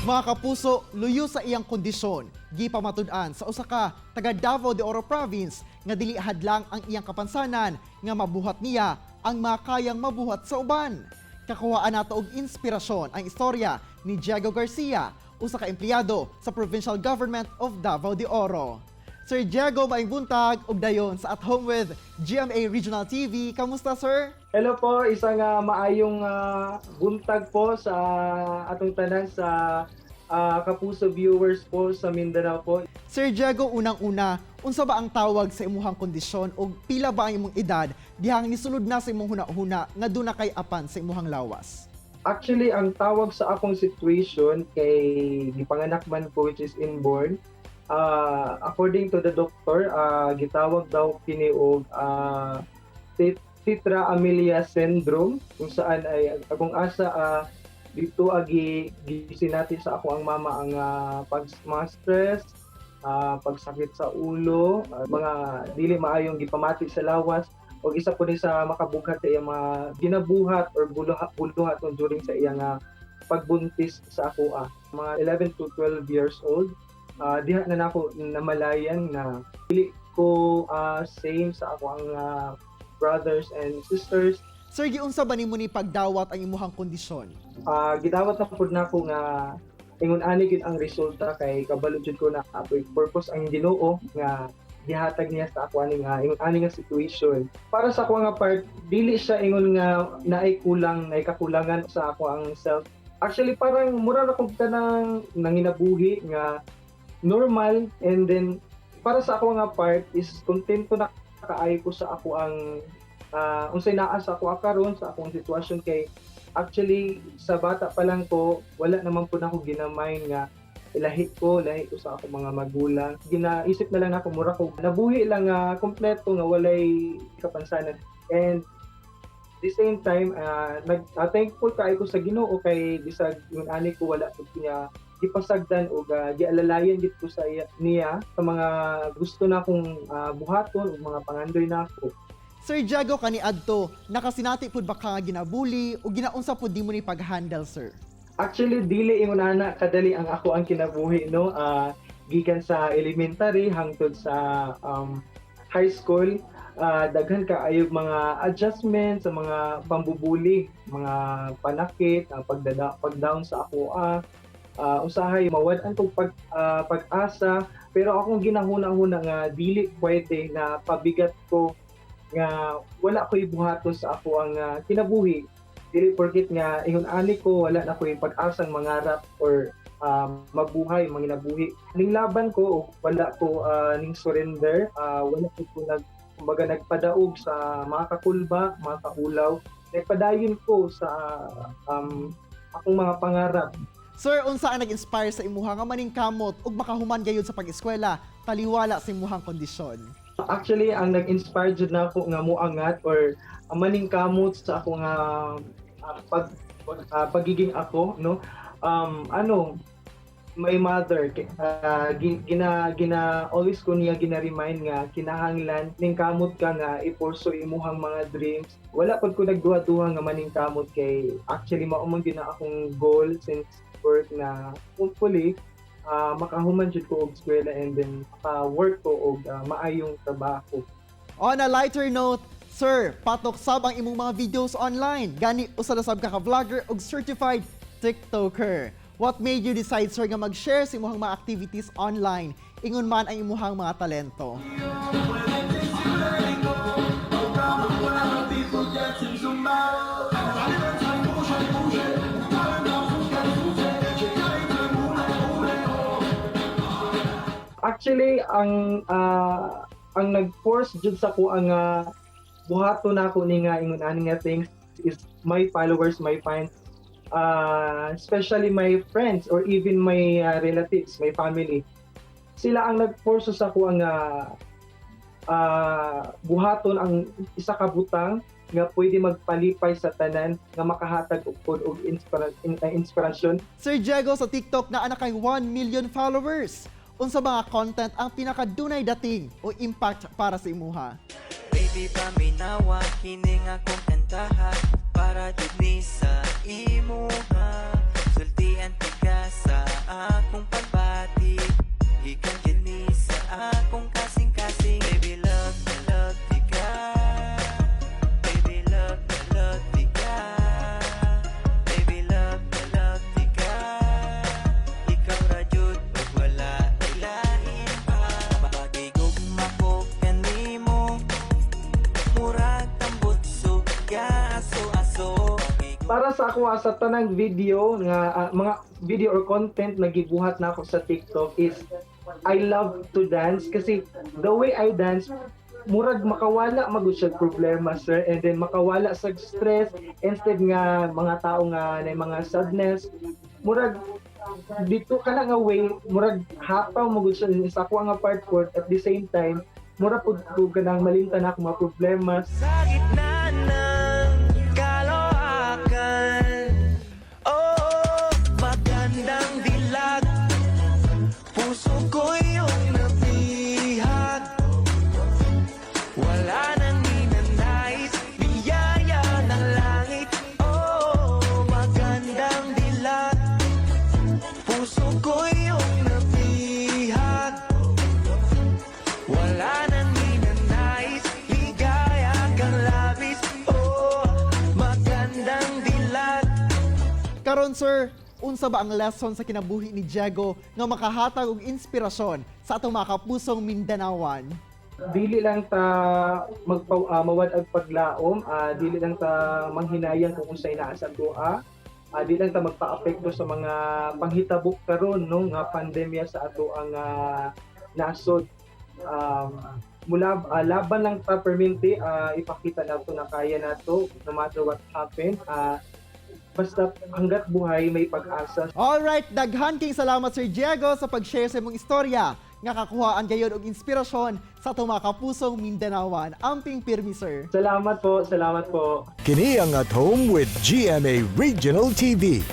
Mga kapuso, luyo sa iyang kondisyon, gipamatud-an sa usa ka taga Davao de Oro Province nga dili hadlang ang iyang kapansanan nga mabuhat niya ang makayang mabuhat sa uban. Kakuhaan nato og inspirasyon ang istorya ni Diego Garcia, usa ka empleyado sa Provincial Government of Davao de Oro. Sir Diego, maayong buntag ug dayon sa At Home with GMA Regional TV. Kamusta, sir? Hello po, isang maayong buntag po sa atong tanan sa Kapuso viewers po sa Mindanao po. Sir Diego, unang-una, unsa ba ang tawag sa imuhang kondisyon o pila ba ang imong edad dihang nisulod na sa imong huna-huna nga duna kay apan sa imuhang lawas? Actually, ang tawag sa akong situation kay gipanganak man ko, which is inborn. According to the doctor, gitawag daw kini og Tetra Amelia syndrome, kung saan ay akong asa dito agi gisinati sa ako ang mama ang pag mga stress, pagsakit sa ulo, mga dili maayong gipamati sa lawas o isa po ni sa makabughat sa iyang mga ginabuhat or buluhaton during sa iyang pagbuntis sa ako mga 11 to 12 years old. Diha na nako namalayan na dili ko same sa ako ang brothers and sisters. Sir, giunsa ba nimo ni pagdawat ang imuhang kondisyon? Gidawat na pud nako nga ingon ani gyud ang resulta kay kabalo jud ko na apoy purpose ang Ginoo nga gihatag niya sa ako ani nga ingon ani nga situation. Para sa ako nga part, dili siya ingon nga naay kulang, naay kakulangan sa ako ang self. Actually, parang mura ra kog kanang nanginabuhi nga normal, and then para sa ako nga part is kontento na kaayo ko sa ako ang unsay naa sa ako karon sa akong sitwasyon, kay actually sa bata pa lang ko, wala naman po na ako ginamay nga lahi ko sa akong mga magulang. Ginaisip na lang ako, mura ko nabuhi lang nga kompleto nga walay kapansanan, and the same time nag thankful kaayo ko sa Ginoo kay bisag yung ani ko, wala pud niya gipasagdan o gialalayan gid ko sa niya sa mga gusto na akong buhaton ug mga pangandoy nako. Sir Diego, kaniadto, nakasinati pud ba ka nga ginabuli o ginaunsa pud nimo ni pag-handle, sir? Actually, dili ingon ana kadali ang ako ang kinabuhi, no. Gikan sa elementary hangtod sa high school, daghan kaayo mga adjustment sa mga pambubuli, mga panakit, ang pag-down sa ako usahay mawad-an kog pag-asa, pero akong ginahuna-huna nga dili pwede na pabigat ko nga wala ko'y buhaton sa ako ang kinabuhi, dili porkit nga ingon ani ko, wala na ko'y pag-asang mangarap or mabuhay manginabuhi. Ning laban ko, wala ko ning surrender, wala ko nag kumbaga nagpadaog sa mga kakulba, mga kaulaw. Nagpadayon ko sa akong mga pangarap. Sir, unsa ang nag-inspire sa imuha nga maningkamot ug makahuman gayud sa pag-eskwela taliwala sa imuhang kondisyon? Actually, ang nag-inspire jud nako nga moangat or maningkamot sa ako nga pagiging ako, no, ano, my mother, gina gina always ko niya gina-remind nga kinahanglan ningkamot ka nga i-pursue imuhang mga dreams. Wala pud ko nagduha-duha nga maningkamot kay actually mao man gyud na akong goal since birth na hopefully makahuman jud ko og eskwela and then maka-work ko og maayong trabaho. On a lighter note, sir, patok sab ang imong mga videos online. Gani usa na sab ka ka vlogger ug certified TikToker. What made you decide, sir, nga mag-share sa imong mga activities online? Ingon man ang imuhang mga talento. Actually, ang nag-force jud sa ko ang buhaton nako ni nga ingon ani nga things is my followers, my fans, especially my friends or even my relatives, my family. Sila ang nag-force sa ko ang buhaton ang isa ka butang nga pwede magpalipay sa tanan, nga makahatag og pod og inspirasyon. Sir Diego, sa TikTok naa na kay 1 million followers. Unsa mga content ang pinakadunay dating o impact para sa imuha? Baby, paminawa kini nga akong kantaha para jud ni sa imuha. Sultian tika sa Para sa ako, sa tanang video nga mga video or content na gibuhat na ako sa TikTok is I love to dance kasi the way I dance, murag makawala magud siya problema, sir, and then makawala sa stress. Instead nga mga tao nga na mga sadness, murag dito ka na nga way, murag hapaw magud siya sa ako nga part po. At the same time, murag pud ko kanang malimtan ako mga problema. Sa gitna ng kaloakan. Oh, magandang dilag. Puso ko iyong nabihag. Wala nang ninanais. Biyaya ng langit. Oh, magandang dilag. Puso ko iyong nabihag. Wala nang ninanais. Ligaya kang labis. Oh, magandang dilag. Karon, sir, unsa ba ang lesson sa kinabuhi ni Diego nga makahatag og inspirasyon sa atong mga kapusong Mindanaoan? Dili lang ta magpa mawad-ag paglaom, dili lang ta manghinayang kung unsay naa sa atoa, dili lang ta magpaapekto sa mga panghitabo karon, no, nga pandemya sa ato ang nasod. Mula laban lang ta permente, ipakita nato na kaya nato no matter what happen, basta hanggat buhay may pag-asa. Alright, daghan king salamat, Sir Diego, sa pag-share sa imong istorya nga kakuhaan gayon og inspirasyon sa atong mga kapusong Mindanaoan. Amping pirmi, sir. Salamat po, salamat po. Kini ang At Home with GMA Regional TV.